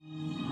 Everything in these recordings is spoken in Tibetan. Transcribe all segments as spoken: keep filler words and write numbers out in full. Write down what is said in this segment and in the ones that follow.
ཡ།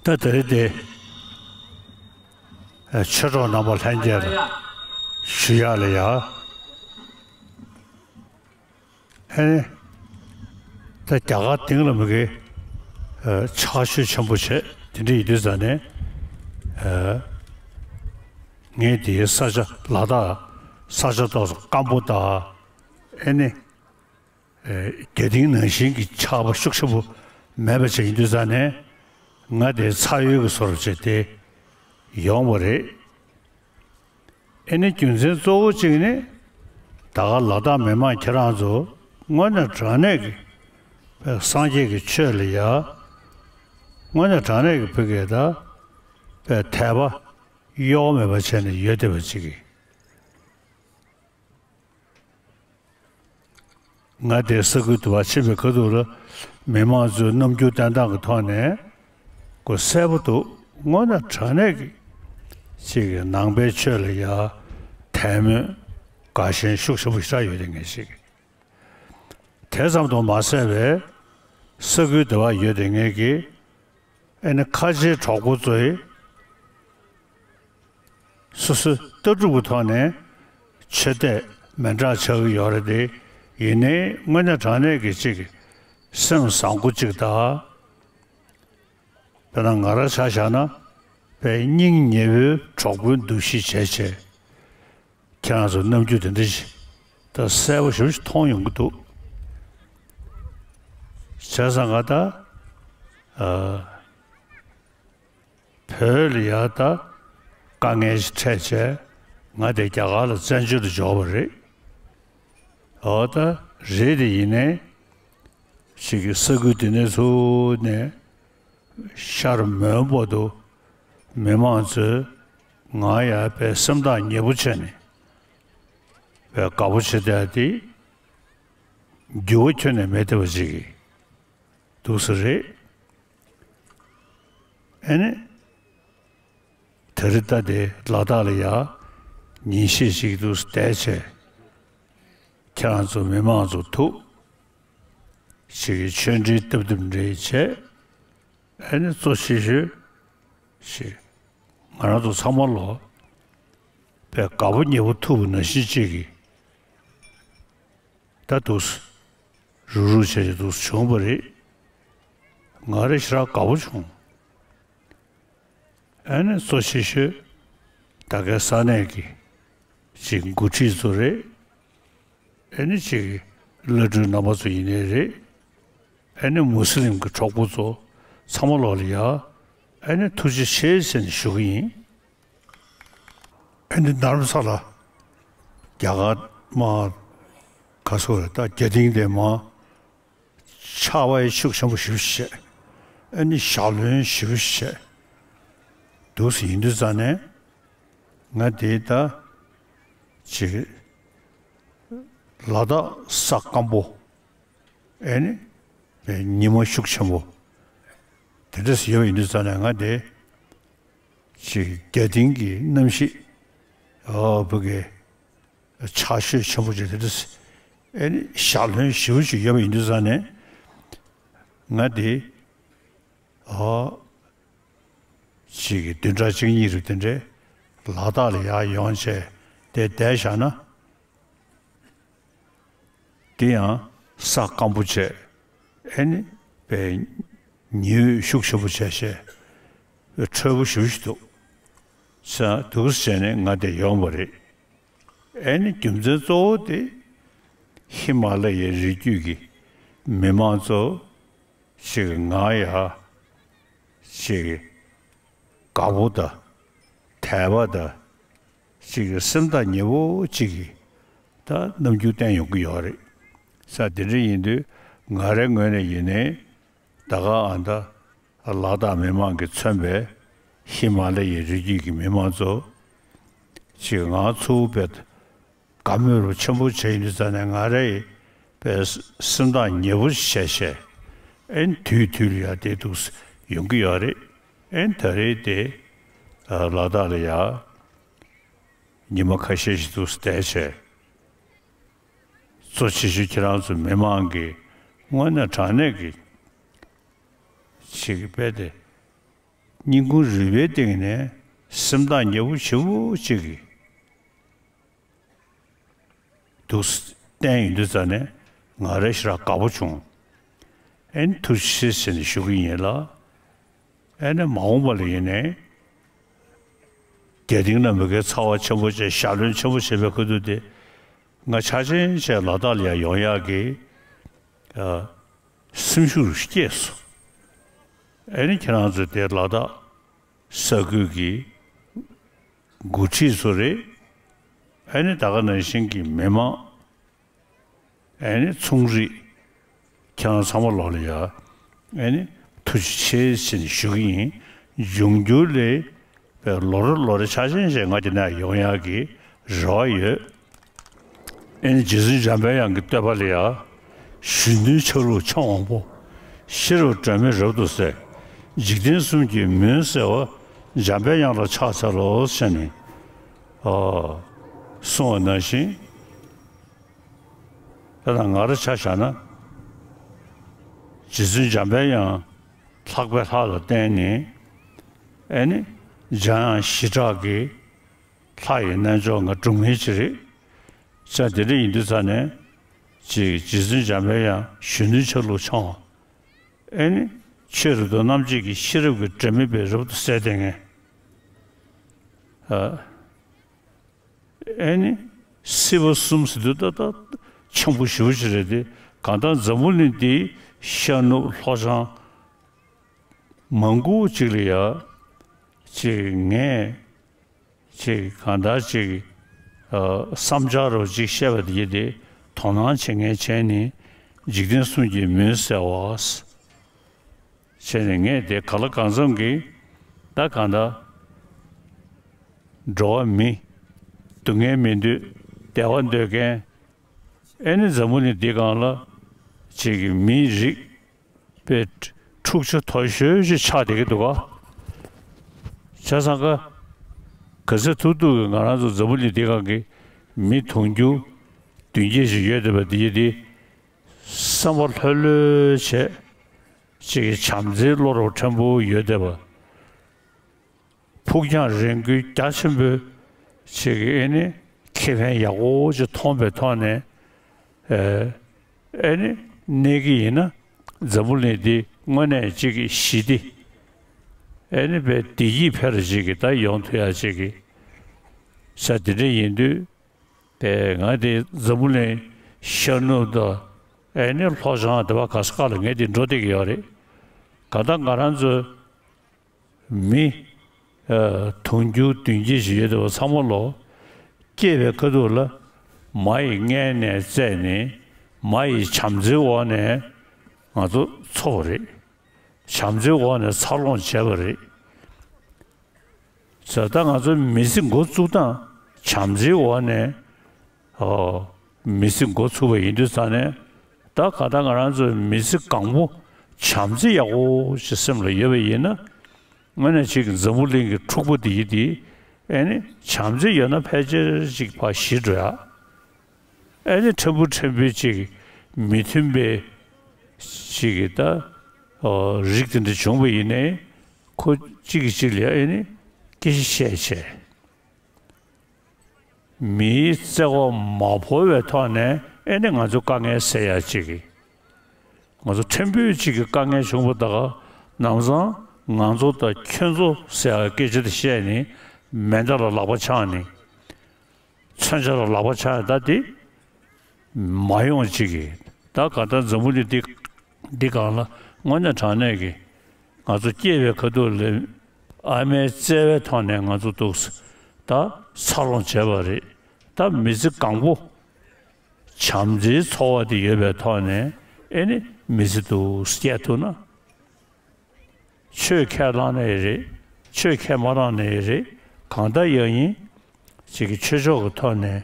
ད་དེ་རིང་དེ་ཆོས་གྲོགས་རྣམ་པ་ལྷན་རྒྱས་ལ་ཞུ་ཡག་ལ་ཡ། ཨེ་ནི། ད་རྒྱ་གར་སྟེང་ལ་མི་གི་ཕྱག་ཤུལ་ཆེན་པོ་བྱས་དེ་འདྲ་ཡིན་དུས་ཙང་ནས། ངས་དེའི་ས་ཆ་ལ་དྭགས་ས་ཆ་ཏོག་ཙམ་སྐམ་པོ་དང་། ཨེ་ནི། རྒྱ་ཐིང་ནང་བཞིན་གྱི་ཆར་པ་ཤུགས་ཆེན་པོ་མེད་པ་ཅིག་ཡིན་དུས་ཙང་ནས། ང་དེ་ཚ་གཡུལ་གྱི་བཟོ་འདྲ་བྱས་ཏེ་ཡོང་བ་རེད། ཨེ་ནི་རྒྱུ་མཚན་གཙོ་བོ་གཅིག་ནི། ད་ག་ལ་དྭགས་མི་མང་ཁྱེད་རང་ཚོ་དངོས་གནས་དྲང་གནས་ཀྱི་སངས་རྒྱས་ཀྱི་ཆོས་ལ་ཡ། དངོས་གནས་དྲང་གནས་ཀྱི་བོད་སྐད་ད་དཔེ་དད་པ་གཡོ་བ་མེད་པ་བྱས་ནས་ཡོད་བསྡད་པ་ཅིག་གིས། ང་དེ་ས་ཁུལ་དུ་བ་ཕྱིན་པའི་ཁ་ཐུག་ལ་མི་མང་ཚོའི་རྣམ་འགྱུར་བསྟན་སྟངས་ཀྱི་ཐོག་ནས་ཀོ་གསལ་པོ་འདུག་དངོས་གནས་དྲང་གནས་ཀྱི་ཅིག་གི་ནང་པའི་ཆོས་ལ་ཡ་དད་མོས་དགའ་ཞེན་ཤུགས་ཆེན་པོ་ཞེ་དྲག་ཡོད་དེ་ངེས་ཤིག་དེ་ཙམ་དུ་མ་ཟད་པའི་ས་ཁུལ་དུ་བ་ཡོད་དེ་ངེས་ཀྱི། ཨེ་ནི་ཁ་ཆེའི་གྲོགས་པོ་ཚོས་སོ་སོའི་ལྟ་གྲུབ་ཀྱི་ཐོག་ནས་ཆོས་དད་མི་འདྲ་ཆགས་ཀྱི་ཡོད་རེད་དེ། ཡིན་ནའི་དངོས་གནས་དྲང་གནས་ཀྱི་ཅིག་སེམས་བཟང་པོ་ཅིག་དང་། དཔེར་ན་ང་རང་ཆ་བཞག་ན་དཔེ་སྙིང་ཉེ་བོའི་གྲོགས་པོའི་འདུ་ཤེས་བྱས་བྱས། ཁྱེད་རང་ཚོ་རྣམ་འགྱུར་དེ་འདྲ་ཞིག་ད་གསལ་པོ་ཞེ་པོ་ཞིག་མཐོང་ཡོང་གི་འདུག་བྱས་ཙང་ང་ད་ཨ་བོད་ལ་ཡ་ད་དཀའ་ངལ་ཞིག་འཕྲད་བྱས་ང་དེ་རྒྱ་གར་ལ་བཙན་བྱོལ་དུ་འབྱོར་བ་རེད། འོ་ད་རེད་དེ་ཡིན་ནའི་ཞིག་གི་ས་ཁུལ་དེ་ནས་ཚུར་ནས། ཤར་མོན་བར་དུ་མི་མང་ཚོས་ང་ཡར་དཔེ་སེམས་ཐག་ཉེ་པོ་བྱས་ནས་དཔེ་དགའ་པོ་བྱེད་བསྡད་དེ་འགྱུར་བ་ཁྱོན་ནས་མེད་བསྡད་པ་ཅིག་གི་འདུག་ས་རེད། ཨེ་ནི། དེ་རིང་ད་དེ་ལ་དྭགས་ལ་ཡ་ཉིན་ཤས་ཤིག་འདུག་བསྡད་བྱས། ཁྱེད་རང་ཚོ་མི་མང་ཚོ་ཐུག་ཅིག་གི་ཆོས་འབྲེལ་སྟབས་སྟབས་འདྲེས་བྱས། ཨེ་ནི་གཙོ་ཆེ་ཤོས་ཤིག་ང་རང་ཚོ་ཚང་མ་ལོ་དཔེ་དགའ་པོ་ཉེ་པོ་ཐུག་པ་ནང་བཞིན་ཅིག་གི་ད་འདུག་རུག་རུག་བྱས་བྱས་འདུག་བྱུང་བ་རེད། ང་རེ་ཞེ་དྲག་དགའ་པོ་བྱུང་། ཨེ་ནི་གཙོ་ཆེ་ཤོས་ད་གའི་ས་གནས་ཀྱི་ཅིག་འགོ་ཁྲིད་ཚོ་རེད། ཨེ་ནི་ཅིག་བླ་སྤྲུལ་རྣམ་པ་ཚོ་ཡིན་ནའི་རེད། ཨེ་ནི་མུ་སི་ལིམ་གྱི་གྲོགས་པོ་ཚོ་ཚང་མ་ལོག་ལ་ཡ། ཨེ་ནི་ཐུགས་རྗེ་ཆེ་ཟེར་ནས་ཞུ་གི་ཡིན། ཨེ་ནི་དྷ་རམ་ས་ལ་རྒྱ་གར་མ་ག་སོ་རེད་ད་རྒྱ་ཐིང་དེ་མ། ཆར་པ་ཡི་ཤུགས་ཆེན་པོ་ཞེ་པོ་བྱས། ཨ་ནི་ཞག་ལོན་ཞེ་པོ་ཞིག་བྱས་འདུག་སེ་ཡིན་དུས་ཙང་ནས། ང་དེ་ད་ཅིག་ལ་དྭགས་ས་སྐམ་པོ། ཨེ་ནི་ཉི་མ་ཤུགས་ཆེན་པོ་དེ་འདྲ་ཞིག་ཡོད་པ་ཡིན་དུས་ཙང་ནས། ང་དེ་ཅིག་རྒྱ་གཏིང་གི་གནམ་གཤིས། ཨོ་བུ་གའི་ཆར་ཞོད་ཆེན་པོ་ཅིག་དེ་འདྲ་ཞིག་ཨེ་ནི་ཞག་ལོན་ཞེ་པོ་ཅིག་ཡོད་པ་ཡིན་དུས་ཙང་ནས། ང་དེ་ཨོ་ཅིག་བདུན་ཕྲག་གཅིག་གཉིས་རེ་དེ་འདྲའི་ལ་དྭགས་ལ་ཡར་ཡོང་བྱས་དེ་བསྡད་བཞག་ན། དེ་ཡང་ས་སྐམ་པོ་བྱས། ཨེ་ནི་པའི་ཉི་འོད་ཤུགས་ཆེན་པོ་བྱས་བྱས། འཕྲོད་པོ་ཞེ་པོ་ཞིག་འདུག་ས་འདུག་སེ་བྱས་ནས་ང་དེ་ཡོང་བ་རེད། ཨེ་ནི་རྒྱུ་མཚན་གཙོ་བོ་དེ་ཧི་མ་ལ་ཡའི་རི་རྒྱུད་ཀྱི་མི་མང་ཚོ་ཅིག་ང་ཡ་ཅིག་དགའ་པོ་དང་དད་པ་དང་། ཅིག་སེམས་ཐག་ཉེ་པོ་ཅིག་གི་ད་རྣམ་འགྱུར་བསྟན་ཡོང་གི་ཡོད་རེད། ས་དེ་འདྲ་ཡིན་དུས་ང་རའི་ངོས་ནས་ཡིན་ནའི། ད་ག་ཨ་ད་ལ་དྭགས་མི་མང་གིས་མཚོན་པའི་ཧི་མ་ལ་ཡའི་རི་རྒྱུད་ཀྱི་མི་མང་ཚོ། ཅིག་ང་ཚོ་བས་དགའ་མོས་རུ་ཆེན་པོ་བྱས་ཡིན་དུས་ཙང་ནས། ང་རའི་པའི་སེམས་ཐག་ཉེ་པོ་བྱས་བྱས། ཨེ་ནི་དུས་དུས་ལ་ཡ་དེ་འདུག་སེ་ཡོང་གི་ཡོད་རེད། ཨེ་ནི་ད་རེས་དེ་ལ་དྭགས་ལ་ཡ་ཉི་མ་ཁ་ཤས་ཤིག་འདུག་སེ་བསྡད་བྱས། གཙོ་ཆེ་ཤོས་ཁྱེད་རང་ཚོ་མི་མང་གི་དངོས་གནས་དྲང་གནས་ཀྱི་ཅིག་དཔེ་དེ་སྙིང་ཁུང་རུས་པའི་གཏིང་ནས་སེམས་ཐག་ཉེ་པོ་ཞེ་པོ་ཅིག་གིས་འདུག་སེ་བསྟན་ཡོང་དུས་ཙང་ནས་ང་རང་ཞེ་དྲག་དགའ་པོ་བྱུང་། ཨེ་ནི་ཐུགས་རྗེ་ཆེ་ཟེར་ནས་ཞུ་གི་ཡིན་ལ། ཨེ་ནི་མ་འོངས་པ་ལ་ཡིན་ནའི། རྒྱ་གཏིང་ན་མི་གའི་ཚ་བ་ཆེན་པོ་བྱས། ཞག་ལོན་ཆེན་པོ་བྱས་པའི་ཁ་ཐུག་དེ། ང་འཆར་ཅན་བྱས་ལ་དྭགས་ལ་ཡར་ཡོང་ཡག་གི་ཨ་སེམས་ཤུགས་སྐྱེས་སོང་། ཨེ་ནི་ཁྱེད་རང་ཚོ་དེ་ལ་དྭགས་ས་ཁུལ་གྱི་འགོ་ཁྲིད་ཚོ་རེད། ཨེ་ནི་ད་ག་ནང་བཞིན་གྱི་མི་མང་། ཨེ་ནི་ཚོང་རིགས། ཁྱེད་རང་ཚང་མ་ལོག་ལ་ཡ། ཨེ་ནི་ཐུགས་རྗེ་ཆེ་ཟེར་ནས་ཞུ་གི་ཡིན། འབྱུང་འགྱུར་ལ་ལོ་རེ་ལོ་རེ་འཆར་ཅན་བྱས་ང་དེ་ན་ཡོང་ཡག་གི་རེ་བ་ཡོད། ཨེ་ནི་རྗེ་བཙུན་འཇམ་པའི་དབྱངས་ཀྱི་བསྟོད་པ་ལ་ཡ། གཞོན་ནུའི་ཆ་ལུགས་འཆང་དབང་པོ། ཤེས་རབ་སྒྲོན་མེ་རབ་ཏུ་གསལ། འཇིག་རྟེན་གསུམ་གྱི་མུན་སེལ་བ། འཇམ་པའི་དབྱངས་ལ་ཕྱག་འཚལ་ལོ་ཟེར་ནས། ཨ། གསུངས་པ་ནང་བཞིན། ད་ལྟ་ང་རང་ཆ་བཞག་ན། རྗེ་བཙུན་འཇམ་པའི་དབྱངས་ལྷག་པའི་ལྷ་ལ་བརྟེན་ནས། ཨེ་ནི་འཇམ་དབྱངས་ཞི་དྲག་གི་ལྷ་ཡི་རྣལ་འབྱོར་ང་སྒྲུབ་མཁན་ཅིག་རེད། ས་དེ་འདྲ་ཡིན་དུས་ཙང་ནས། ཅིག་རྗེ་བཙུན་འཇམ་པའི་དབྱངས་གཞོན་ནུའི་ཆ་ལུགས་འཆང་བ། ཨེ་ནི་ཆོས་རབ་ཏུ་རྣམ་འབྱེད་ཀྱི་ཤེས་རབ་ཀྱི་སྒྲོན་མེ་དཔེ་རབ་ཏུ་གསལ་བསྡད་མཁན། ཨ། ཨེ་ནི་སྲིད་པ་གསུམ་ཟེར་དུས་ད་ལྟ་ཆེན་པོ་ཞེ་པོ་ཅིག་རེད་དེ། གང་ལྟར་འཛམ་བུ་གླིང་འདིའི་ཤར་ནུབ་ལྷོ་བྱང་མང་པོ་ཅིག་ལ་ཡ། ཅིག་ངས་ཅིག་གང་ལྟར་ཅིག་ཨ། བསམ་འཆར་རོ་ཅིག་བཤད་པ་དེ་དེ་དོ་སྣང་བྱེད་མཁན་བྱས་ནས། འཇིག་རྟེན་གསུམ་གྱི་མུན་སེལ་བ། བྱས་ནས་ངས་དེ་ག་ལ་གང་འཚམ་གྱིས་ད་གང་ལྟར་འགྲོ་བ་མི། སྡུག་བསྔལ་མི་འདོད། བདེ་བ་འདོད་མཁན། ཨེ་ནི་འཛམ་བུ་གླིང་འདི་སྒང་ལ་ཅིག་གི་མིའི་རིགས་དཔེ་འཁྲུག་ཆ་མཐོ་ཤོས་ཤིག་ཆགས་བསྡད་ཀྱི་འདུག་ག་བྱས་ཙང་ཀ་ག་ཚོད་ཐུབ་ཐུབ་ཀྱིས་ང་རང་ཚོ་འཛམ་བུ་གླིང་འདི་སྒང་གི་མི་དུང་ཕྱུར་བདུན་བརྒྱད་ཅིག་ཡོད་བསྡད་པ་འདི་འདི་བསམ་པ་ལྷོད་ལྷོད་བྱས། ཅིག་བྱམས་བརྩེའི་བློ་རབ་ཕྲན་བུ་ཡོད་བསྡད་པ། ཕུགས་རྒྱང་རིང་པོའི་རྒྱ་ཆེན་པོའི་ཅིག་ཨེ་ནི་ཁེ་ཕན་ཡག་པོ་ཅིག་མཐོང་བའི་ཐོག་ནས། ཨེ་ཨེ་ནི་གནས་ཀྱི་ཡིན་ན། འཛམ་བུ་གླིང་འདི་དངོས་གནས་ཅིག་གི་ཞི་བདེ། ཨེ་ནི་བའི་བདེ་སྐྱིད་འཕེལ་རྒྱས་ཅིག་གི་ད་ཡོང་ཐུབ་ཡ་ཅིག་གི་ས་དེ་འདྲ་ཡིན་དུས། དེ་ང་དེ་འཛམ་བུ་གླིང་ཤར་ནུབ་དང་ཨེ་ནི་ལྷོ་བྱང་དེ་བ་ག་ས་ག་ལ་ངས་དེ་འགྲོ་བསྡད་ཀྱི་ཡོད་རེད། གང་ལྟར་ང་རང་ཚོ་མི་ཨ་དུང་ཕྱུར་བདུན་བརྒྱད་ཅིག་ཡོད་བསྡད་པ་ཚང་མ་ལོ། སྐྱེས་པའི་ཁ་ཐུག་ལ་མ་ཡི་མངལ་ནས་བཙས་ནས། མ་ཡི་བྱམས་བརྩེའི་འོག་ནས་ང་ཚོ་འཚོ་བ་རེད། བྱམས་བརྩེའི་འོག་ནས་འཚར་ལོངས་བྱས་པ་རེད། ཟེར། ད་ང་ཚོ་མི་ཚེ་འགོ་བཙུགས་སྟངས་བྱམས་བརྩེའི་འོག་ནས། ཨོ། མི་ཚེ་འགོ་ཚུགས་པ་ཡིན་དུས་ཙང་ནས། ད་ག་ད་ང་རང་ཚོའི་མི་ཚེ་གང་པོ་བྱམས་བརྩེ་ཡག་པོ་ཞིག་སེམས་ལ་ཡོད་པ་ཡིན་ན། དངོས་གནས་ཅིག་འཛམ་བུ་གླིང་གི་འཁྲུག་པ་འདི་ཡི་འདི། ཨེ་ནི་བྱམས་བརྩེ་ཡོད་ན་ཕལ་ཆེར་ཅིག་ཕར་ཞི་འགྲོ་ཡ། ཨེ་ནི་ཕྲན་བུ་ཕྲན་བུའི་ཅིག་མི་མཐུན་པའི་ཅིག་གི་ད། ཨོ། རིགས་དེ་འདྲ་བྱུང་བ་ཡིན་ནའི། ཁོ་གཅིག་གིས་གཅིག་ལ་ཨེ་ནི་སྐད་ཆ་བཤད་བྱས། མིའི་བརྩེ་བ་མ་བོར་བའི་ཐོག་ནས་ཨེ་ནི་ང་ཚོ་དཀའ་ངལ་སེལ་ཡ་ཅིག་གི། ང་ཚོ་ཕྲན་བུའི་ཅིག་གི་དཀའ་ངལ་བྱུང་བ་ད་ག་ནམ་སང་ང་ཚོ་དང་ཁྱོད་ཚོ་ཟེར་ཡ་སྐད་ཆ་དེ་བཤད་ནས་མེ་མདའ་ལ་ལག་པ་འཆང་ནས། མཚོན་ཆ་ལ་ལག་པ་འཆང་ཡ་ད་དེ་མ་ཡོང་ཅིག་གི། ད་ག་ད་འཛམ་བུ་གླིང་འདི་འདི་སྒང་ལ་དངོས་གནས་དྲང་གནས་ཀྱི་ང་ཚོ་སྐྱེས་པའི་ཁ་ཐུག་ལ་ཨ་མའི་བརྩེ་བའི་ཐོག་ནས་ང་ཚོ་འདུག་ད་འཚར་ལོངས་བྱས་པ་རེད། ད་མི་ཚེ་གང་པོ་བྱམས་བརྩེའི་ཚོར་བ་དེ་ཡོད་པའི་ཐོག་ནས་ཨེ་ནི་མི་ཚེ་འདུག་སྐྱེལ་ཐུབ་ན། ཆོས་ཁས་བླངས་ནའི་རེད། ཆོས་ཁས་མ་བླངས་ནའི་རེད། གང་ལྟར་ཡང་ཡིན། ཅིག་གི་ཆོས་ཕྱོགས་ཀྱི་ཐོག་ནས་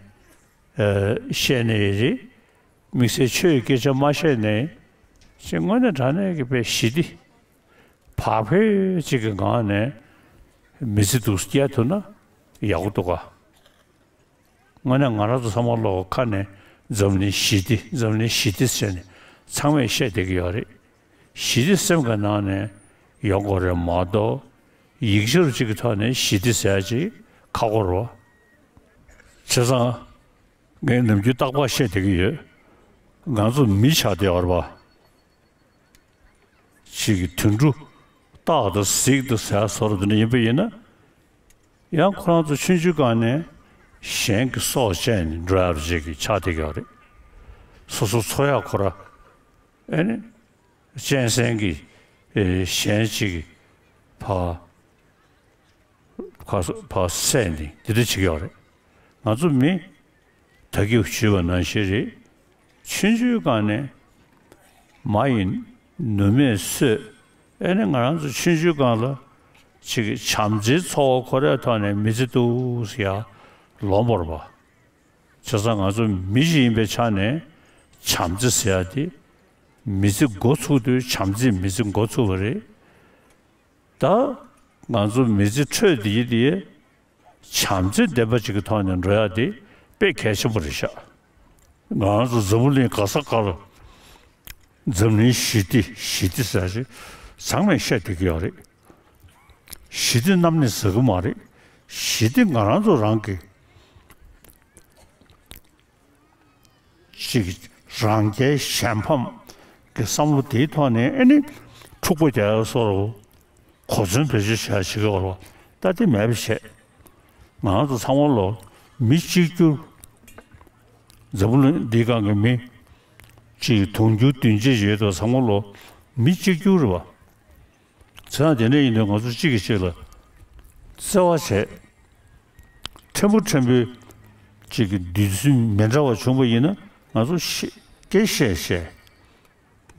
ཨ་བཤད་ནའི་རེད། དམིགས་བསལ་ཆོས་ཀྱི་སྐད་ཆ་མ་བཤད་ནའི། ཅིག་དངོས་གནས་དྲང་གནས་ཀྱི་དཔེ་ཞི་བདེ། བག་ཕེབས་ཅིག་གི་ངང་ནས་མི་ཚེ་འདུག་སྐྱེལ་ཐུབ་ན་ཡག་པོ་འདུག་ག། དངོས་གནས་ང་རང་ཚོ་ཚང་མ་ལོག་ཁ་ནས་འཛམ་གླིང་ཞི་བདེ། འཛམ་གླིང་ཞི་བདེ་ཟེར་ནས་ཚང་མས་བཤད་བསྡད་ཀྱི་ཡོད་རེད། ཞི་བདེ་སེམས་ཀྱི་ནང་ནས་ཡོང་དགོས་རེད་མ་གཏོགས། ཡིག་ཆ་རུ་གཅིག་གི་ཐོག་ནས་ཞི་བདེ་ཟེར་ཡ་ཅིག་ཁག་པོ་རེད་བ། བྱས་ཙང་ངས་ནམ་རྒྱུན་རྟག་པར་བཤད་བསྡད་ཀྱི་ཡོད། ང་ཚོ་མི་ཆགས་བསྡད་ཡོད་རེད་བ། ཅིག་གི་དུད་འགྲོ་སྟག་དང་གཟིག་དང་ཟེར་བཟོ་འདྲ་དེ་འདྲ་ཡིན་པ་ཡིན་ན། ཡང་ཁོ་རང་ཚོ་ཆུང་ཆུང་སྒང་ནས་གཞན་གྱི་སྲོག་བཅད་ནས་འགྲོ་ཡག་ཅིག་གི་ཆགས་བསྡད་ཀྱི་ཡོད་རེད། སོ་སོ་འཚོ་ཡག་ཁོ་ར། ཨེ་ནི། གཅན་གཟན་གྱིས་ཨེ་གཞན་ཅིག་གི་ཕ་ཕ་ཕར་བསད་ནས་འདི་འདྲ་བྱེད་ཀྱི་ཡོད་རེད། ང་ཚོ་མི་ད་གིན་ཞུས་པ་ནང་བཞིན་རེད། ཆུང་ཆུང་སྒང་ནས་མ་ཡིན་ནུ་མས་གསོས། ཨེ་ནི་ང་རང་ཚོ་ཆུང་ཆུང་སྒང་ལ་ཅིག་གི་བྱམས་བརྩེའི་ཚོར་བ་ཁོ་རའི་ཐོག་ནས་མི་ཚེ་འདུག་ཟེར་ཡ་ལོངས་པར་བ། བྱས་ཙང་ང་ཚོ་མི་ཞིག་ཡིན་པའི་ཆ་ནས་བྱམས་བརྩེ་ཟེར་ཡ་དེ་མི་ཚེ་འགོ་ཚུགས་དུས་བྱམས་བརྩེས་མི་ཚེ་འགོ་ཚུགས་པ་རེད། ད་ང་ཚོ་མི་ཚེ་འཕྲོས་དེ་ཡི་དེ་བྱམས་བརྩེ་ལྡན་པ་ཅིག་གི་ཐོག་ནས་འགྲོ་ཡ་དེ་དཔེ་གལ་ཆེན་པོ་རེད་ཤག། ང་ཚོ་འཛམ་བུ་གླིང་ག་ས་ག་ལ་འཛམ་གླིང་ཞི་བདེ་ཞི་བདེ་ཟེར་ཞིག་ཚང་མས་བཤད་བསྡད་ཀྱི་ཡོད་རེད། ཞི་བདེ་གནམ་ནས་ཟག་གི་མ་རེད། ཞི་བདེ་ང་རང་ཚོ་རང་གི་ཅིག་རང་རྒྱལ་གཞན་ཕམ་གྱི་བསམ་བློ་དེའི་ཐོག་ནས་ཨེ་ནི་འཁྲུག་པ་རྒྱག་ཡ་བཟོ་འདྲ་གོ་མཚོན་བེད་སྤྱོད་བྱེད་ཡ་ཞིག་ཡོད་རེད་བ། ད་དེ་མེད་པ་བྱས། ང་རང་ཚོ་ཚང་མ་ལོ་མི་གཅིག་གྱུར། འཛམ་བུ་གླིང་འདིའི་སྒང་གི་མི་གཅིག་དུང་ཕྱུར་བདུན་བརྒྱ་ཡོད་དོ་ཚང་མ་ལོ་མི་གཅིག་གྱུར་རེད་བ། བྱས་ཙང་དེ་འདྲ་ཡིན་དུས་ང་ཚོ་གཅིག་གིས་གཅིག་ལ་བརྩེ་བ་བྱས། ཕྲན་བུ་ཕྲན་བུའི་གཅིག་གི་འདོད་ཚུལ་མི་འདྲ་བ་བྱུང་བ་ཡིན་ན་ང་ཚོ་ཤེས་སྐད་བཤད་བཤད་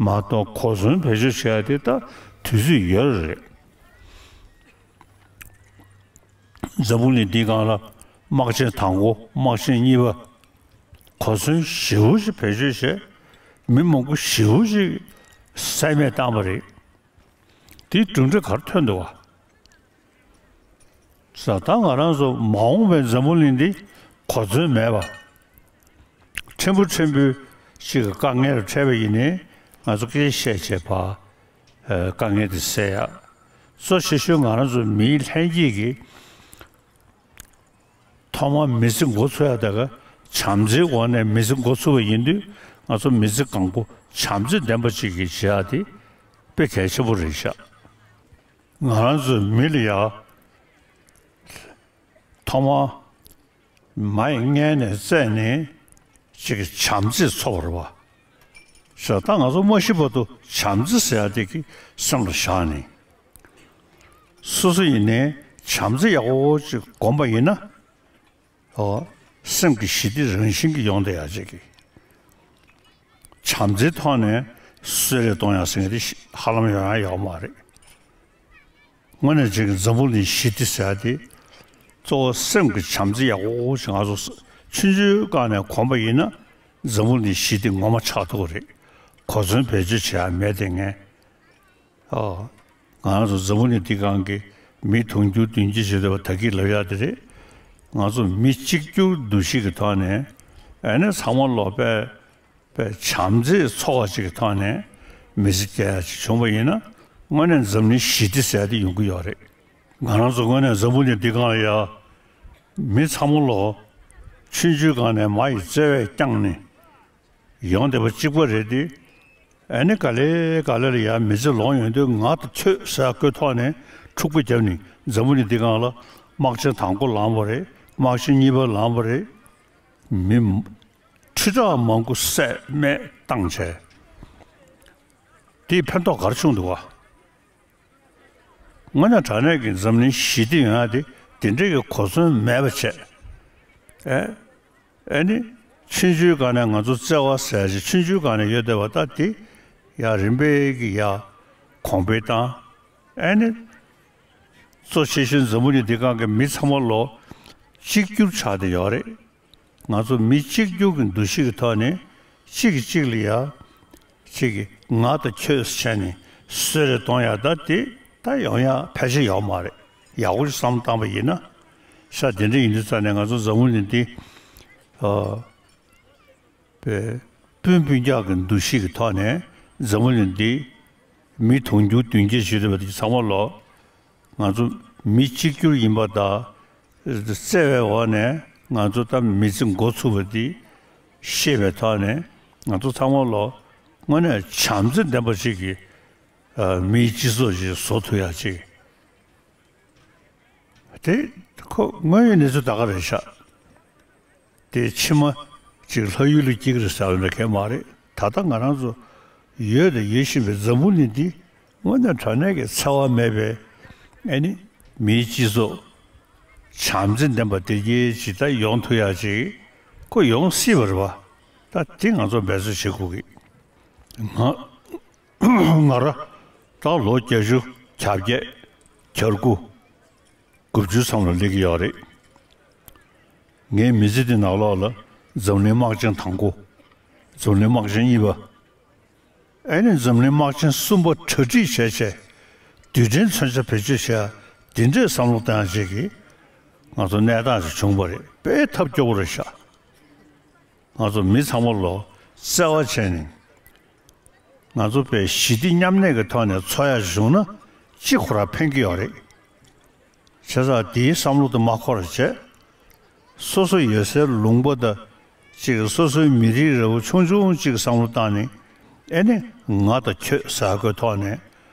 མ་གཏོགས་གོ་མཚོན་བེད་སྤྱོད་བྱེད་ཡ་དེ་ད་དུས་ཚོད་ཡོད་རེད། འཛམ་བུ་གླིང་འདིའི་སྒང་ལ་དམག་ཆེན་དང་པོ་དམག་ཆེན་གཉིས་པ་གོ་མཚོན་ཞེ་པོ་ཞིག་བེད་སྤྱོད་བྱས་མི་མང་པོ་ཞེ་པོ་ཞིག་བསད་རྨས་བཏང་བ་རེད། དེའི་གྲུབ་འབྲས་ག་རེ་ཐོན་འདུག་བ། ས་ད་ང་རང་ཚོ་མ་འོངས་པའི་འཛམ་བུ་གླིང་འདི་གོ་མཚོན་མེད་པ། ཕྲན་བུ་ཕྲན་བུ་ཞིག་གི་དཀའ་ངལ་ལ་འཕྲད་པ་ཡིན་ནའི་ང་ཚོ་སྐད་ཆ་བཤད་བྱས་ཕར་དཀའ་ངལ་དེ་སེལ་ཡ། གཙོ་ཆེ་ཤོས་ང་རང་ཚོ་མིའི་ལྷན་སྐྱེས་ཀྱི་ཐོག་མར་མི་ཚེ་འགོ་ཚུགས་ཡ་དེ་ག་བྱམས་བརྩེའི་སྒོ་ནས་མི་ཚེ་འགོ་ཚུགས་པ་ཡིན་དུས་ང་ཚོ་མི་ཚེ་གང་པོ་བྱམས་བརྩེ་ལྡན་པ་ཅིག་གིས་བྱེད་ཡ་དེ་དཔེ་གལ་ཆེན་པོ་རེད་ཤག། ང་རང་ཚོའི་མི་ལ་ཡ་ཐོག་མར་མ་ཡི་མངལ་ནས་བཙས་ནས་ཅིག་བྱམས་བརྩེས་འཚོ་བ་རེད་བ། ཞེས་ད་ང་ཚོ་མ་ཤི་བར་དུ་བྱམས་བརྩེ་ཟེར་ཡ་དེ་གི་སེམས་ལ་བཞག་ནས། སོ་སོ་ཡིན་ནའི་བྱམས་བརྩེ་ཡག་པོ་ཅིག་སྒོམ་པ་ཡིན་ན། ཨོ། སེམས་ཀྱི་ཞི་བདེ་རང་བཞིན་གྱིས་ཡོང་བསྡད་ཡག་ཅིག་གི། བྱམས་བརྩེའི་ཐོག་ནས་གསོད་རེས་གཏོང་ཡག་ཟེར་མཁན་དེ་ཤི- ཧ་ལམ་ཡོང་ཡ་ཡོད་མ་རེད། དངོས་གནས་ཅིག་འཛམ་བུ་གླིང་ཞི་བདེ་ཟེར་ཡ་དེ་གཙོ་བོ་སེམས་ཀྱི་བྱམས་བརྩེ་ཡག་པོ་ཞིག་ང་ཚོ་ཆུང་ཆུང་སྒང་ནས་གོམས་པ་ཡིན་ན་འཛམ་བུ་གླིང་ཞི་བདེ་ངོ་མ་ཆགས་ཐུབ་ཀྱི་རེད། གོ་མཚོན་བེད་སྤྱོད་བྱེད་ཡ་མེད་དེ་ངས། ཨོ། ང་རང་ཚོ་འཛམ་བུ་གླིང་འདི་སྒང་གི་མི་དུང་ཕྱུར་བདུན་བརྒྱད་ཞིག་རེད་པ། ད་གིན་ལབ་ཡ་དེ་རེད། ང་ཚོ་མི་གཅིག་གྱུར་འདུ་ཤེས་ཀྱི་ཐོག་ནས་ཨ་ནི་ཚང་མ་ལོག་པས་པས་བྱམས་བརྩེ་ཚོགས་པ་ཅིག་གི་ཐོག་ནས་མི་ཚེ་སྐྱེལ་ཡ་ཅིག་བྱུང་བ་ཡིན་ན་དངོས་གནས་འཛམ་གླིང་ཞི་བདེ་ཟེར་ཡ་དེ་ཡོང་གི་ཡོད་རེད། ང་རང་ཚོ་དངོས་གནས་འཛམ་བུ་གླིང་འདི་སྒང་ལ་ཡ་མི་ཚང་མ་ལོག་ཆུང་ཆུང་སྒང་ནས་མ་ཡི་བརྩེ་བས་བསྐྱངས་ནས། ཡོང་བསྡད་པ་གཅིག་པ་རེད་དེ། ཨ་ནི་ག་ལེ་ག་ལེ་ལ་ཡང་མི་ཚེ་ལོངས་ཡོང་དུས་ང་དང་ཁྱོད་ཟེར་བཀོད་ཐོག་ནས་འཁྲུག་པ་བརྒྱབ་ནས་འཛམ་བུ་གླིང་འདི་སྒང་ལ་དམག་ཆེན་དང་པོ་ལངས་པ་རེད། དམག་ཆེན་གཉིས་པ་ལངས་པ་རེད། མི་ཁྲི་ཕྲག་མང་པོ་བསད་རྨས་བཏང་བྱས། དེས་ཕན་ཐོགས་ག་རེ་བྱུང་འདུག་ག། དངོས་གནས་དྲང་གནས་ཀྱི་འཛམ་གླིང་ཞི་བདེ་ཡོང་ཡ་དེ་དེ་འདྲའི་གི་གོ་མཚོན་མེད་པ་བྱས། ཨེ། ཨེ་ནི། ཆུང་ཆུང་སྒང་ནས་ང་ཚོ་བརྩེ་བ་ཟེར་ཞིག་ཆུང་ཆུང་སྒང་ནས་ཡོད་བསྡད་པ་ད་དེ་ཡ་རིམ་པས་ཀྱི་ཡ་གོང་འཕེལ་བཏང་། ཨེ་ནི། གཙོ་ཆེ་ཤོས་འཛམ་བུ་གླིང་འདི་སྒང་གི་མི་ཚང་མ་ལོ་གཅིག་གྱུར་ཆགས་བསྡད་ཡོད་རེད། ང་ཚོ་མི་གཅིག་གྱུར་གྱི་འདུ་ཤེས་ཀྱི་ཐོག་ནས་གཅིག་གིས་གཅིག་ལ་ཡ། གཅིག་གིས་ང་དང་ཁྱོད་ཟེར་ནས་གསོད་རེས་གཏོང་ཡ་ད་དེ་ད་ཡོང་ཡ་ཕལ་ཆེར་ཡོད་མ་རེད། ཡག་པོ་ཞིག་བསམ་བློ་བཏང་པ་ཡིན་ན། ཤ་དེ་འདྲ་ཡིན་དུས་ཙང་ནས་ང་ཚོ་འཛམ་བུ་གླིང་འདི། ཨ། པའི་སྤུན་སྤུན་ཀྱག་གི་འདུ་ཤེས་ཀྱི་ཐོག་ནས་འཛམ་བུ་གླིང་འདི་མི་དུང་ཕྱུར་བདུན་བརྒྱད་ཞིག་རེད་པ། དེ་ཚང་མ་ལོ། ང་ཚོ་མི་གཅིག་གྱུར་ཡིན་པ་དང་། བརྩེ་བའི་འོག་ནས་ང་ཚོ་ད་མི་ཚེ་འགོ་ཚུགས་པ་འདི་ཤེས་པའི་ཐོག་ནས་ང་ཚོ་ཚང་མ་ལོ་དངོས་གནས་བྱམས་བརྩེ་ལྡན་པ་ཞིག་གི་མིའི་སྤྱི་ཚོགས་ཤིག་བཟོ་ཐུབ་ཡག་ཅིག་དེ་ཁོ་དངོས་ཡོད་གནས་ཚུལ་ད་ག་རེད་ཤག་དེ་ཕྱི་མ་ཅིག་ལྷ་ཡུལ་ལ་སྐྱེ་གི་རེད་ཟེར་བ་འདྲ་གང་མ་རེད། ད་ལྟ་ང་རང་ཚོ་ཡོད་དང་ཡོད་བཞིན་པའི་འཛམ་བུ་གླིང་འདི་དངོས་གནས་དྲང་གནས་ཀྱི་འཚེ་བ་མེད་པའི་ཨ་ནི་མིའི་སྤྱི་ཚོགས་བྱམས་བརྩེ་ལྡན་པ་དེ་གྱིས་ཇི་ལྟར་ཡོང་ཐུབ་ཡག་ཅིག་ཁོ་ཡོང་སྲིད་པ་རེད་པ། ད་དེ་ང་ཚོ་འབད་བརྩོན་བྱེད་དགོས་ཀྱི། ང་ང་ར་ད་ལོ་བརྒྱད་ཅུ་གྱ་བརྒྱད་གྱ་དགུ་དགུ་བཅུ་ཙམ་ལ་སླེབས་ཀྱི་ཡོད་རེད། ངའི་མི་ཚེ་འདི་ནང་ལོགས་ལ་འཛམ་གླིང་དམག་ཆེན་དང་པོ། འཛམ་གླིང་དམག་ཆེན་གཉིས་པ། ཨེ་ནི་འཛམ་གླིང་དམག་ཆེན་གསུམ་པ་གྲ་སྒྲིག་བྱས་བྱས། རྡུལ་ཕྲན་མཚོན་ཆ་བེད་སྤྱོད་བྱས། འདི་འདྲའི་བསམ་བློ་བཏང་ཡག་ཅིག་གི་ང་ཚོ་གནས་སྟངས་ཤིག་བྱུང་བ་རེད། དཔེ་ཐབས་སྐྱོ་པོ་རེད་ཤག་ང་ཚོ་མི་ཚང་མ་ལོ་བརྩེ་བ་བྱས་ནས། ང་ཚོ་དཔེ་ཞི་བདེ་མཉམ་གནས་ཀྱི་ཐོག་ནས་འཚོ་ཡག་བྱུང་ན་གཅིག་ཁོ་རང་ཕན་གྱི་ཡོད་རེད། བྱས་ཙང་དེའི་བསམ་བློ་དེ་མ་འཁོར་བྱས། སོ་སོ་ཡོད་སའི་ལུང་པ་དང་། གཅིག་སོ་སོའི་མི་རིགས་རེ་བ་ཆུང་ཆུང་གཅིག་བསམ་བློ་བཏང་ནས། ཨེ་ནི་ང་དང་ཁྱོད་ཟེར་དགོས་ཐོག་ནས་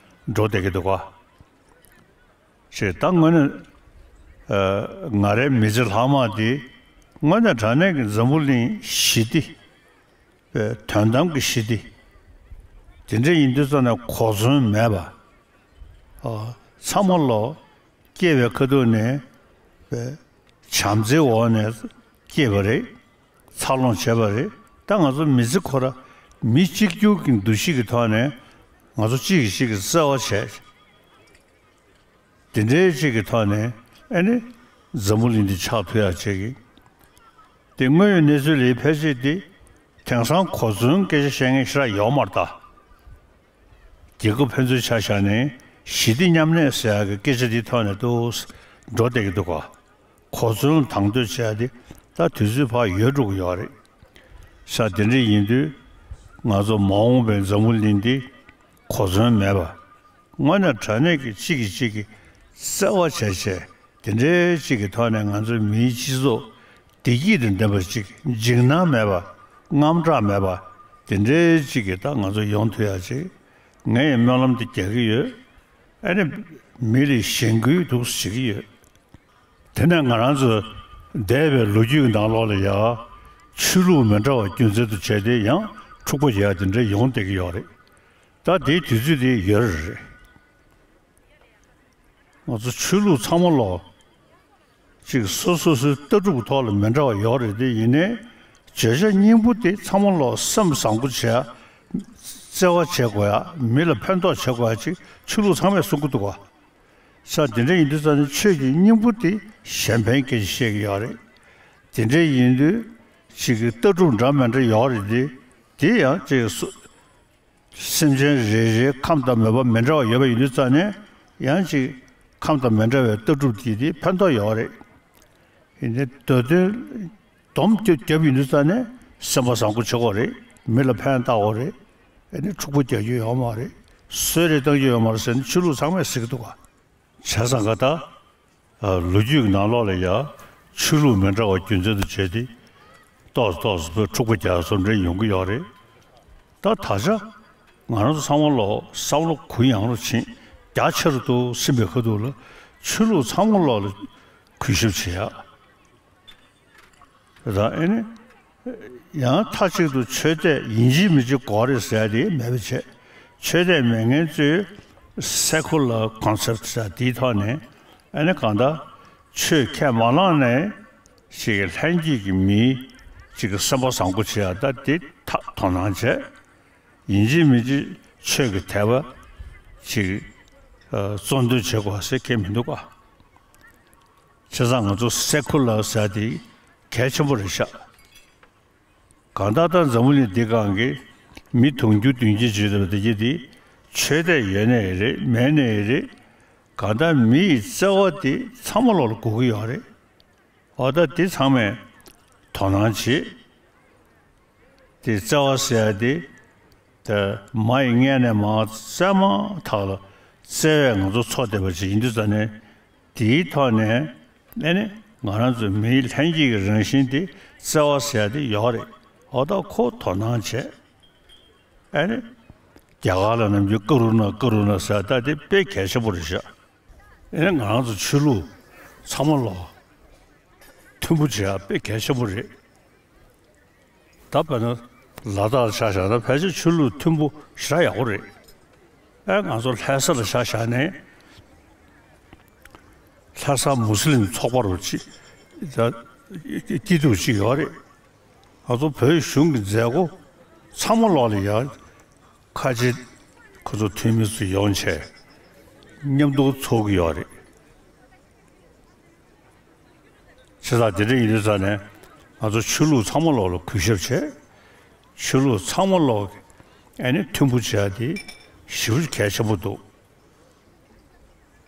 འགྲོ་བསྡད་ཀྱི་འདུག་ག་ཞེས་ད་དངོས་གནས། ཨ། ང་རའི་མི་ཚེ་ལྷག་མ་དེ་དངོས་གནས་དྲང་གནས་ཀྱི་འཛམ་བུ་གླིང་ཞི་བདེ། པའི་དོན་དམ་གྱི་ཞི་བདེ། དེ་འདྲ་ཡིན་དུས་ཙམ་ནས་གོ་མཚོན་མེད་པ། ཨ། ཚང་མ་ལོ་སྐྱེས་པའི་ཁ་ཐུག་ནས་པའི་བྱམས་བརྩེའི་འོག་ནས་སྐྱེས་པ་རེད། འཚར་ལོངས་བྱས་པ་རེད། ད་ང་ཚོ་མི་ཚེ་ཁོ་ར་མི་གཅིག་གྱུར་གྱི་འདུ་ཤེས་ཀྱི་ཐོག་ནས་ང་ཚོ་གཅིག་གིས་གཅིག་གི་བརྩེ་བ་བྱས། དེ་འདྲའི་གཅིག་གི་ཐོག་ནས་ཨེ་ནི་འཛམ་བུ་གླིང་འདི་ཆགས་ཐུབ་ཡག་བྱེད་ཀྱི། དེ་དངོས་ཡོད་གནས་ཚུལ་ལས་ཕལ་ཆེར་དེ་དེང་སང་གོ་མཚོན་སྐད་ཆ་བཤད་མཁན་ཞེ་དྲག་ཡོད་མ་རེད་ད། རྒྱལ་ཁབ་ཕན་ཚུན་ཆ་བཞག་ནས་ཞི་བདེ་མཉམ་གནས་ཟེར་ཡག་གི་སྐད་ཆ་འདིའི་ཐོག་ནས་ཏོག་ཙམ་འགྲོ་བསྡད་ཀྱི་འདུག་ག་གོ་མཚོན་དང་དོད་བྱས་ཏེ་ད་དུས་ཚོད་ཕར་ཡོལ་འགྲོ་གི་ཡོད་རེད། ས་དེ་འདྲ་ཡིན་དུས་ང་ཚོ་མ་འོངས་པའི་འཛམ་བུ་གླིང་འདི་གོ་མཚོན་མེད་པ། དངོས་གནས་དྲང་གནས་ཀྱི་གཅིག་གིས་གཅིག་གི་བརྩེ་བ་བྱས་བྱས་དེ་འདྲའི་གཅིག་གི་ཐོག་ནས་ང་ཚོའི་མིའི་སྤྱི་ཚོགས་བདེ་སྐྱིད་དང་ལྡན་པ་ཅིག་འཇིགས་སྣང་མེད་པ་དངངས་སྐྲག་མེད་པ་དེ་འདྲའི་གཅིག་གི་ད་ང་ཚོ་ཡོང་ཐུབ་ཡག་ཅིག་ངས་ཡང་སྨོན་ལམ་དེ་རྒྱག་གི་ཡོད། ཨ་ནི་མི་ལ་གཞེན་སྐུལ་འདུག་སེ་བྱེད་ཀྱི་ཡོད། དེ་ནས་ང་རང་ཚོ་འདས་པའི་ལོ་རྒྱུས་ཀྱི་ནང་ལོགས་ལ་ཡ་ཆོས་ལུགས་མི་འདྲ་བ་རྒྱུ་མཚན་དུ་བྱས་ཏེ་ཡང་འཁྲུག་པ་ཡ་དེ་འདྲ་ཡོང་བསྡད་ཀྱི་ཡོད་རེད། ད་དེའི་དུས་ཚོད་དེ་ཡོལ་རེད། ང་ཚོ་ཆོས་ལུགས་ཚང་མ་ལོ་གཅིག་སོ་སོ་སོའི་ལྟ་གྲུབ་ཀྱི་ཐོག་ལ་མི་འདྲ་བ་ཡོད་རེད་དེ། ཡིན་ནའི་བརྗོད་བྱ་སྙིང་པོ་དེ་ཚང་མ་ལོ་སེམས་བཟང་པོ་བྱས། བརྩེ་བ་བྱེད་དགོས་ཡ། མི་ལ་ཕན་ཐོགས་བྱེད་དགོས་ཡ་ཅིག་ཆོས་ལུགས་ཚང་མས་གསུང་གི་འདུག་ག། ས་དེ་འདྲ་ཡིན་དུས་ཙང་ནས་ཆོས་ཀྱི་སྙིང་པོ་དེ་གཞན་ཕན་སྐད་ཆ་བཤད་ཀྱི་ཡོད་རེད། དེ་འདྲ་ཡིན་དུས་ཅིག་གི་ལྟ་གྲུབ་འདྲ་མི་འདྲ་ཡོད་རེད་དེ། དེ་ཡང་ཅིག་སུ་སེམས་ཅན་རེ་རེའི་ཁམས་དང་མོས་པ་མི་འདྲ་བ་ཡོད་པ་ཡིན་དུས་ཙང་ནས་ཡང་ཅིག་ཁམས་དང་མི་འདྲ་བའི་ལྟ་གྲུབ་དེ་དེ་ཕན་ཐོགས་ཡོད་རེད། ཡིན་ནའི་འདོད་དོན་སྡོམ་རྒྱབ་ཡིན་དུས་ཙང་ནས་སེམས་པ་བཟང་པོ་བྱེད་དགོས་རེད། མི་ལ་ཕན་བཏགས་དགོས་རེད། ཨ་ནི་འཁྲུག་པ་རྒྱག་རྒྱུ་ཡོད་མ་རེད། གསོད་རེས་གཏང་རྒྱུ་ཡོད་མ་རེད་ཟེར་ནས་ཆོས་ལུགས་ཚང་མས་ཟེར་གྱི་འདུག་ག། བྱས་ཙང་ག་ད། ལོ་རྒྱུས་ཀྱི་ནང་ལོགས་ལ་ཡང་ཆོས་ལུགས་མི་འདྲ་བ་རྒྱུ་མཚན་དུ་བྱས་ཏེ། ཏོག་ཙམ་ཏོག་ཙམ་བོད་འཁྲུག་པ་རྒྱག་སོགས་འདྲ་ཡོང་གི་ཡོད་རེད། ད་ད་ཆ་ང་རང་ཚོ་ཚང་མ་ལོག་བསམ་བློ་གུ་ཡངས་རུ་ཕྱིན། རྒྱ་ཆེ་རུ་འདུག་ཟིན་པའི་ཁ་ཐུག་ལ་ཆོས་ལུགས་ཚང་མ་ལོག་ལ་གུས་ཞབས་བྱེད་ཡ། ད་ཨེ་ནི། ཡང་མཐའ་གཅིག་ཏུ་ཆོས་དད་ཡིན་གཅིག་མིན་གཅིག་དགོས་རེད་ཟེར་ཡ་དེ་མེད་པ་བྱས། ཆོས་དད་མེད་མཁན་ཚོས་སེ་ཁུ་ལར་ཀོན་སེབ་ཟེར་དེའི་ཐོག་ནས་ཨ་ནི་གང་ལྟར་ཆོས་ཁས་མ་བླངས་ནས་ཞིག་ལྷན་སྐྱེས་ཀྱི་མིའི་ཅིག་གི་སེམས་པ་བཟང་པོ་བྱེད་ཡ་ད་དེ་ཐག་དོ་སྣང་བྱས། ཡིན་གཅིག་མིན་གཅིག་ཆོས་ཀྱི་དད་པ་ཅིག་གཙོ་འདོན་བྱེད་དགོས་ཟེར་མཁན་མི་འདུག་ག། བྱས་ཙང་ང་ཚོ་སེ་ཁུ་ལར་ཟེར་དེ་གལ་ཆེན་པོ་རེད་ཤག། གང་ལྟར་ད་འཛམ་བུ་གླིང་འདི་སྒང་གི་མི་དུང་ཕྱུར་བདུན་བརྒྱད་ཅིག་ཡོད་པ་དེ་གྱད་དེ་ཆོས་དད་ཡོད་ནའི་རེད་མེད་ནའི་རེད། གང་ལྟར་མི་ཡི་བརྩེ་བ་དེ་ཚང་མ་ལོག་ལ་དགོས་ཀྱི་ཡོད་རེད། འོ་ད་དེ་ཚང་མས་དོ་སྣང་བྱེད། དེ་བརྩེ་བ་ཟེར་ཡ་དེ། ད་མ་ཡི་མངལ་ནས་མར་བཙས་མ་ཐག་ལ་བརྩེ་བས་ང་ཚོ་འཚོ་བསྡད་པ་ཅིག་ཡིན་དུས་ཙང་ནས། དེའི་ཐོག་ནས་ཨེ་ནི་ང་རང་ཚོ་མིའི་ལྷན་སྐྱེས་ཀྱི་རང་བཞིན་དེ་བརྩེ་བ་ཟེར་ཡ་དེ་ཡོད་རེད། འོ་ད་ཁོ་དོ་སྣང་བྱས། ཨེ་ནི། རྒྱ་གར་ལ་ནམ་རྒྱུན་ཀ་རུ་ན་ཀ་རུ་ན་ཟེར་ཡ་ད་དེ་དཔེ་གལ་ཆེན་པོ་རེད་ཤག། ཨེ་ནི་ང་རང་ཚོ་ཆོས་ལུགས་ཚང་མ་ལོག་མཐུན་པོ་བྱེད་ཡ་དཔེ་གལ་ཆེན་པོ་རེད། ད་དཔེར་ན་ལ་དྭགས་ལ་ཆ་བཞག་ན་ཕལ་ཆེར་ཆོས་ལུགས་མཐུན་པོ་ཞེ་དྲག་ཡག་པོ་རེད། ཨེ་ང་ཚོ་ལྷ་ས་ལ་ཆ་བཞག་ནས་ལྷ་ས་མུ་སི་ལིམ་ཚོགས་པ་རུ་ཅིག་ད་སྐྱིད་སྡུག་ཅིག་ཡོད་རེད། ང་ཚོ་བོད་གཞུང་གི་མཛད་སྒོ་ཚང་མ་ལོག་ལ་ཡ་ཁ་ཆེ་ཁོ་ཚོ་འཐུས་མི་ཚོ་ཡོང་བྱས་མཉམ་དུ་ཚོགས་ཀྱི་ཡོད་རེད། བྱས་ཙང་དེ་འདྲ་ཡིན་དུས་ཙང་ནས་ང་ཚོ་ཆོས་ལུགས་ཚང་མ་ལོག་ལ་གུས་ཞབས་བྱས། ཆོས་ལུགས་ཚང་མ་ལོག་ཨ་ནི་མཐུན་པོ་བྱེད་ཡ་དེ་ཞེ་པོ་གལ་ཆེན་པོ་འདུག།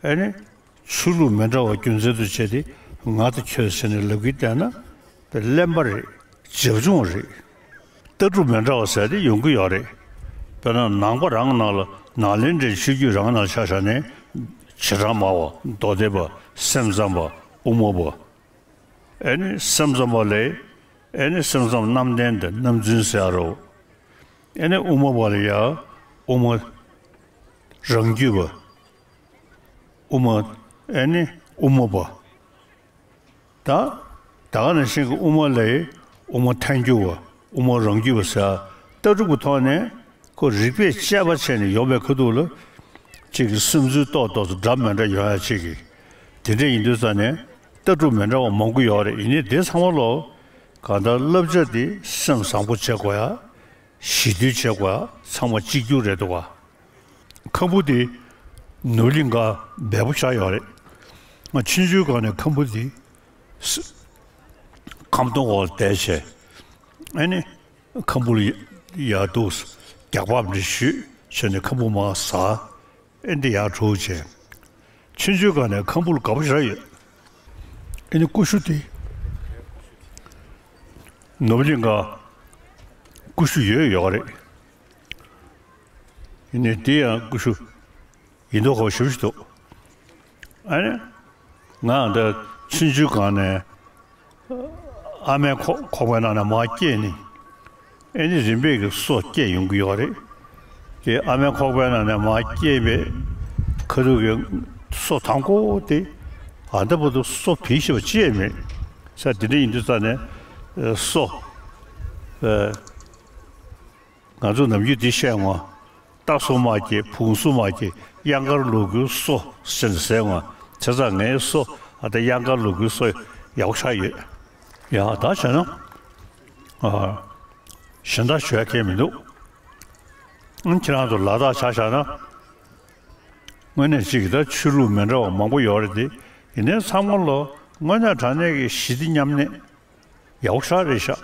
ཨ་ནི་ཆོས་ལུགས་མི་འདྲ་བ་རྒྱུ་མཚན་དུ་བྱས་ཏེ་ང་དང་ཁྱོད་ཟེར་ནས་ལབ་ཀྱི་བསྡད་ན་དེ་གླེན་པ་རེད། བྱབ་ཆུང་རེད། ལྟ་གྲུབ་མི་འདྲ་བ་ཟེར་དེ་ཡོང་གི་ཡོད་རེད། དཔེར་ན་ནང་པ་རང་ནང་ལ་ནཱ་ལེནྡྲའི་ཆོས་བརྒྱུད་རང་ནང་ཆ་བཞག་ནས་བྱེ་བྲག་སྨྲ་བ་མདོ་སྡེ་པ་སེམས་ཙམ་པ་དབུ་མ་པ། ཨེ་ནི་སེམས་ཙམ་པ་ལས་ཨེ་ནི་སེམས་ཙམ་རྣམ་བདེན་དང་རྣམ་རྫུན་ཟེར་ཡ་རོ། ཨེ་ནི་དབུ་མ་པ་ལ་ཡ་དབུ་མ་རང་རྒྱུད་པ། དབུ་མ། ཨེ་ནི་དབུ་མ་པ། ད། ད་ག་ནང་བཞིན་གྱི་དབུ་མ་ལས་དབུ་མ་ཐལ་འགྱུར་བ་དབུ་མ་རང་རྒྱུད་པ་ཟེར་ལྟ་གྲུབ་ཀྱི་ཐོག་ནས་ཁོ་རིགས་པས་དཔྱད་པ་བྱས་ནས་ཡོང་བའི་ཁ་ཐུག་ལ་གཅིག་གི་སིམ་འཛུལ་ཏོག་ཏོག་ཙམ་འདྲ་མི་འདྲ་ཡོང་ཡ་གཅིག་གི། དེ་འདྲ་ཡིན་དུས་ཙང་ནས་ལྟ་གྲུབ་མི་འདྲ་བ་མང་པོ་ཡོད་རེད། ཡིན་ནའི་དེ་ཚང་མ་ལོག་གང་ལྟར་བསླབ་བྱ་དེ་སེམས་བཟང་པོ་བྱེད་དགོས་ཡ། ཞི་དུལ་བྱེད་དགོས་ཡ་ཚང་མ་གཅིག་གྱུར་རེད་འདུག་ག། ཁམ་བུ་དེ་ནོར་གླིང་ཁ་སྦས་པོ་ཆགས་ཡོད་རེད། ང་ཆུང་ཆུང་སྒང་ནས་ཁམ་བུ་དེ་ཁམ་སྡོང་འོག་ལ་བསྡད་བྱས། ཨ་ནི་ཁམ་བུ་ལ་ཡར་འདུག་རྒྱག་པ་འདྲ་ཞུས་བྱས་ནས་ཁམ་བུ་མར་ཟ། ཨེ་འདི་ཡར་འགྲོ་བྱས། ཆུང་ཆུང་སྒང་ནས་ཁམ་བུ་ལ་དགའ་པོ་ཞེ་དྲག་ཡོད། ཨེ་ནི་ཀུ་ཤུ་དེ་ནོར་གླིང་ཁ་ཀུ་ཤུ་ཡོད་ཡོད་རེད། ཡིན་ནའི་དེ་ཡང་ཀུ་ཤུ་ཡིན་མདོག་ཁ་པོ་ཞེ་པོ་ཞིག་འདུག། ཨ་ནི་ང་ཡང་འདི་ཆུང་ཆུང་སྒང་ནས་ཨ་མའི་ཁོག་ཁོག་པའི་ནང་ནས་མར་སྐྱེས་ནས་ཨེ་ནི་རིམ་པས་ཀྱི་སོ་སྐྱེས་ཡོང་གི་ཡོད་རེད། དེ་ཨ་མའི་ཁོག་པའི་ནང་ནས་མར་སྐྱེས་པའི་ཁ་ཐུག་གི་སོ་དང་པོ་དེ་ཨ་ད་བར་དུ་སོ་བིད་ཤེས་པ་ཅི་ཡང་མེད། ས་དེ་འདྲ་ཡིན་དུས་ཙང་ནས་སོ། ང་ཚོ་ནམ་རྒྱུན་འདི་བཤད་ངོ་། རྟ་སོ་མ་སྐྱེས་བོང་སོ་མ་སྐྱེས་གཡང་དཀར་ལུ་གུའི་སོ་ཟེར་ནས་ཟེར་ངོ་། བྱས་ཙང་ངའི་སོ་ཨ་ད་གཡང་དཀར་ལུ་གུའི་སོ་ཡག་པོ་ཆགས་ཡོད། ཡང་ད་བྱས་ན་ཨ་གཞན་དག་ཞུ་ཡ་གང་ཡང་མི་འདུག། ཁྱེད་རང་ཚོ་ལ་དྭགས་ཆ་བཞག་ན། དངོས་གནས་གཅིག་གི་ད་ཆོས་ལུགས་མི་འདྲ་བ་མང་པོ་ཡོད་རེད་དེ། ཡིན་ནའི་ཚང་མ་ལོ་དངོས་གནས་དྲང་གནས་ཀྱི་ཞི་བདེ་མཉམ་གནས་ཡག་པོ་ཞེ་དྲག་རེད་ཤག་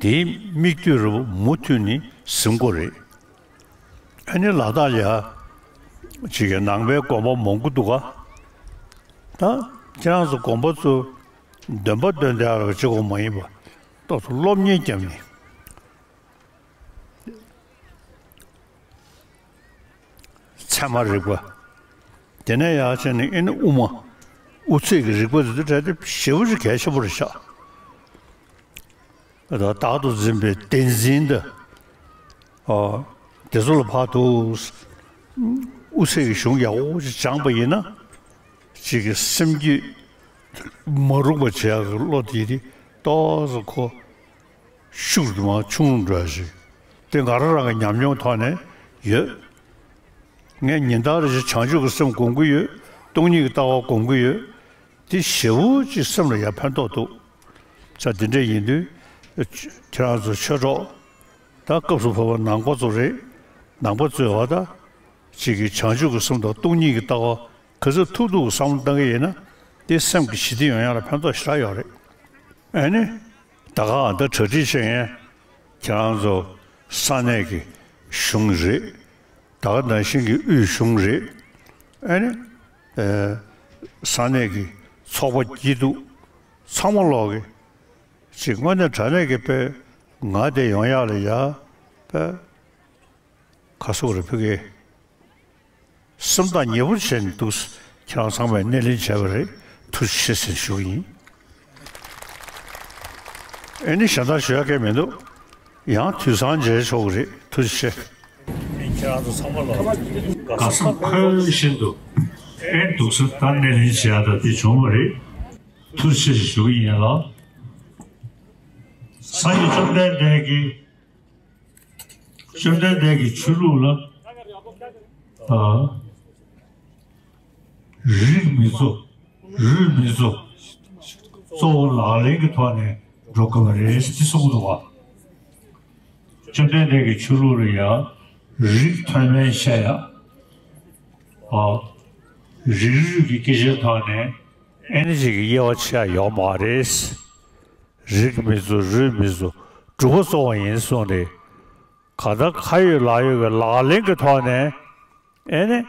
དེའི་མིག་ལྟོས་རུ་མུ་མཐུད་ནས་ཟིན་དགོས་རེད། ཨ་ནི་ལ་དྭགས་ལ་ཡ་གཅིག་གི་ནང་པའི་དགོན་པ་མང་པོ་འདུག་ག་ད་ཁྱེད་རང་ཚོ་དགོན་པ་ཚོ་འདོན་པ་འདོན་བསྡད་ཡག་ལ་གཅིག་པོ་མ་ཡིན་པ། ཏོག་ཙམ་སློབ་གཉེར་བརྒྱབ་ནས། ཚད་མ་རིག་པ། དེ་ནས་ཡར་བྱས་ནས་ཨེ་ནི་དབུ་མ། དབུ་ཚད་ཀྱི་རིག་པ་དེ་ཚོ་གྲས་དེ་ཞེ་པོ་ཅིག་གལ་ཆེན་པོ་རེད་ཤག་ད་བདག་ཏུ་འཛིན་པའི་བདེན་འཛིན་དང་། ཨ། དེ་ཚོ་ལ་ཕར་དུ་དབུ་ཚད་ཀྱི་གཞུང་ཡག་པོ་ཅིག་སྦྱངས་པ་ཡིན་ན། གཅིག་གི་སེམས་རྒྱུད་མ་རུངས་པ་བྱེད་ཡག་གི་བློ་དེ་དེ་ཏོག་ཙམ་ཁོ། ཤུགས་དུ་མ་ཆུང་རུ་འགྲོ་ཡ་ཞིག་དེ་ང་རང་རང་གི་ཉམས་མྱོང་ཐོག་ནས་ཡོད། ངས་ཉིན་ལྟར་རེ་བཞིན་བྱང་ཆུབ་ཀྱི་སེམས་སྒོམ་གྱི་ཡོད། སྟོང་ཉིད་ཀྱི་ལྟ་བ་སྒོམ་གྱི་ཡོད། དེ་ཞེ་པོ་ཅིག་སེམས་ལ་ཡ་ཕན་ཐོགས་འདུག་ས་འདི་འདྲས་ཡིན་དུས། ཁྱེད་རང་ཚོ་ཆོས་གྲོགས། ད་སྐབས་སུ་བབ་པ་ནང་པ་ཚོ་རེད། ནང་པ་ཚོས་བ་ད། གཅིག་གི་བྱང་ཆུབ་ཀྱི་སེམས་དང་སྟོང་ཉིད་ཀྱི་ལྟ་བ་ག་ཚོད་ཐུབ་ཐུབ་ཀྱི་བསམ་བློ་བཏང་གི་ཡིན་ན། དེ་སེམས་ཀྱི་ཞི་བདེ་ཡོང་ཡག་ལ་ཕན་ཐོགས་ཞེ་དྲག་ཡོད་རེད། ཨ་ནི། ད་ག་ཨ་ད་གྲ་སྒྲིག་བྱེད་མཁན་ཁྱེད་རང་ཚོ་ས་གནས་ཀྱི་གཞུང་རེད། ད་ག་ནང་བཞིན་གྱི་དབུས་གཞུང་རེད། ཨ་ནི། ཨེ། ས་གནས་ཀྱི་ཚོགས་པ་སྐྱིད་སྡུག་ཚང་མ་ལོག་གི་ཅིག་དངོས་གནས་དྲང་གནས་ཀྱི་དཔེ་ང་དེ་ཡོང་ཡག་ལ་ཡ་དཔེ་ག་སོག་རེ་ཕུ་གེ། སེམས་ཐག་ཉེ་པོ་བྱས་ནས་འདུག་ཁྱེད་རང་ཚང་མས་སྣེ་ལེན་བྱས་པ་རེད། ཐུགས་རྗེ་ཆེ་ཟེར་ཞུ་གི་ཡིན། ཨེ་ནི་གཞན་དག་ཞུ་ཡག་གང་མི་འདུག་ཡང་དུས་སང་མཇལ་ཆོག་གི་རེད། ཐུགས་རྗེ་ཆེ། ཁྱེད་རང་ཚོ་ཚང་མ་ལ་དགའ་བསུ་འཁོལ་བཞིན་དུ་ཨེ་འདུག་ས་ད་སྣེ་ལེན་བྱེད་ཡག་ད་དེ་བྱུང་བ་རེད། ཐུགས་རྗེ་ཆེ་ཞུ་གི་ཡིན་ལ། སངས་རྒྱས་བཅོམ་ལྡན་འདས་ཀྱིས། བཅོམ་ལྡན་འདས་ཀྱི་ཆོས་ལུགས་ལ། ཨ། རིགས་མི་གཙོ། རུས་མི་གཙོ། གཙོ་བོ་ལག་ལེན་གྱི་ཐོག་ནས་འགྲོ་དགོས་པ་རེད་ཅེས་གསུངས་འདུག་བ། བཅོམ་ལྡན་འདས་ཀྱི་ཆོས་ལུགས་ལ་ཡང་རིགས་མཐོ་དམན་བཤད་ཡ། ཨ། རིགས་རུས་ཀྱི་སྐད་ཆའི་ཐོག་ནས་ཨེ་ནི་ཅིག་གི་དབྱེ་བ་ཕྱེ་ཡ་ཡོད་མ་རེད། རིགས་མི་གཙོ། རུས་མི་གཙོ། གྲུབ་པ་གཙོ་བོ་ཡིན་གསུངས་ཏེ། གང་ལྟར་ཁ་ཡོད་ལག་ཡོད་ཀྱི་ལག་ལེན་གྱི་ཐོག་ནས་ཨེ་ནི།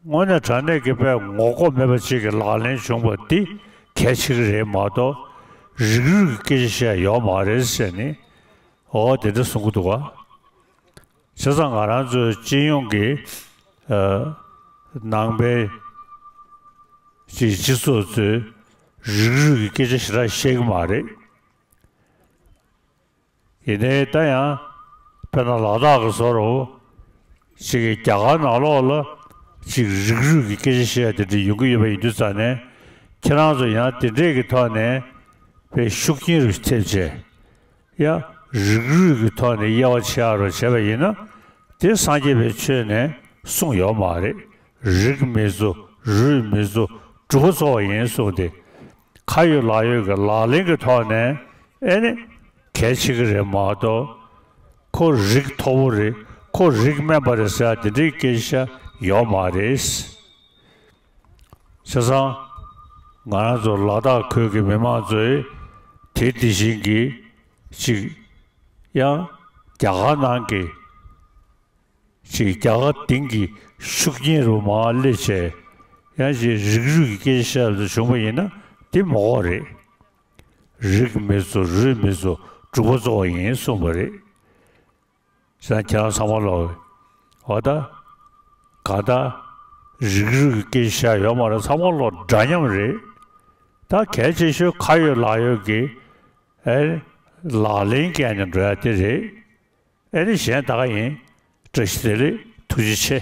དངོས་གནས་དྲང་གནས་ཀྱི་དཔེ་ངོ་ལྐོག་མེད་པ་ཅིག་གི་ལག་ལེན་བྱུང་བ་འདི་གལ་ཆེ་གི་རེད་མ་གཏོགས། རིགས་རུས་ཀྱི་སྐད་ཆ་བཤད་ཡ་ཡོད་མ་རེད་ཟེར་ནས། འོ་དེ་འདྲ་གསུང་གི་འདུག་ག་བྱས་ཙང་ང་རང་ཚོའི་སྤྱི་ཡོངས་ཀྱི། ཨ། ནང་པའི་སྤྱི་སྤྱི་ཚོགས་ཚོས་རིགས་རུས་ཀྱི་སྐད་ཆ་ཞེ་དྲག་བཤད་ཀྱི་མ་རེད། ཡིན་ནའི་ད་ཡང་དཔེར་ན་ལ་དྭགས་ཀྱི་བཟོ་འདྲ་ཅིག་གི་རྒྱ་གར་ནང་ལོགས་ལ་ཅིག་རིགས་རུས་ཀྱི་སྐད་ཆ་བཤད་ཡ་དེ་འདྲ་ཡོང་གི་ཡོད་པ་ཡིན་དུས་ཙང་ནས། ཁྱེད་རང་ཚོ་ཡང་དེ་འདྲས་ཀྱི་ཐོག་ནས་དཔེ་ཤུགས་རྐྱེན་རུ་ཐེབས་བྱས། ཡ། རིགས་རུས་ཀྱི་ཐོག་ནས་དབྱེ་བ་ཕྱེ་ཡ་རུ་བྱས་པ་ཡིན་ན། དེ་སངས་རྒྱས་པའི་ཆོས་ནས་གསུངས་ཡོད་མ་རེད། རིགས་མི་གཙོ། རུས་མི་གཙོ། གྲུབ་པ་གཙོ་བོ་ཡིན་གསུངས་ཏེ། ཁ་ཡོད་ལག་ཡོད་ཀྱི་ལག་ལེན་གྱི་ཐོག་ནས་ཨེ་ནི་གལ་ཆེ་གི་རེད་མ་གཏོགས། ཁོ་རིགས་མཐོ་པོ་རེད། ཁོ་རིགས་དམན་པ་རེད་ཟེར་ཡ་དེ་འདྲའི་སྐད་ཆ་ཡོད་མ་རེད། བྱས་ཙང་ང་རང་ཚོ་ལ་དྭགས་ཁུལ་གྱི་མི་མང་ཚོས་དེ་དེ་བཞིན་གྱི་ཅིག་ཡང་རྒྱ་གར་ནང་གི་ཅིག་རྒྱ་གར་སྟེང་གི་ཤུགས་རྐྱེན་རུ་མར་སླེབས་བྱས། ཡང་ཅིག་རིགས་རུས་ཀྱི་སྐད་ཆ་བཤད་ལ་བྱུང་བ་ཡིན་ན་དེ་མ་འོག་རེད། རིགས་མི་གཙོ། རུས་མི་གཙོ། གྲུབ་པ་གཙོ་བོ་ཡིན་གསུངས་པ་རེད། བྱས་ཙང་ཁྱེད་རང་ཚང་མ་ལོག་གི། འོ་ད། གང་ལྟར། རིགས་རུས་ཀྱི་སྐད་ཆ་བཤད་ཡོད་མ་རེད། ཚང་མ་ལོག་འདྲ་མཉམ་རེད། ད་གལ་ཆེ་ཤོས་ཁ་ཡོད་ལག་ཡོད་ཀྱི། ཨེ། ལག་ལེན་བཀལ་ནས་འགྲོ་ཡ་དེ་རེད། ཨེ་ནི་གཞན་ད་ག་ཡིན། བཀྲ་ཤིས་བདེ་ལེགས། ཐུགས་རྗེ་ཆེ།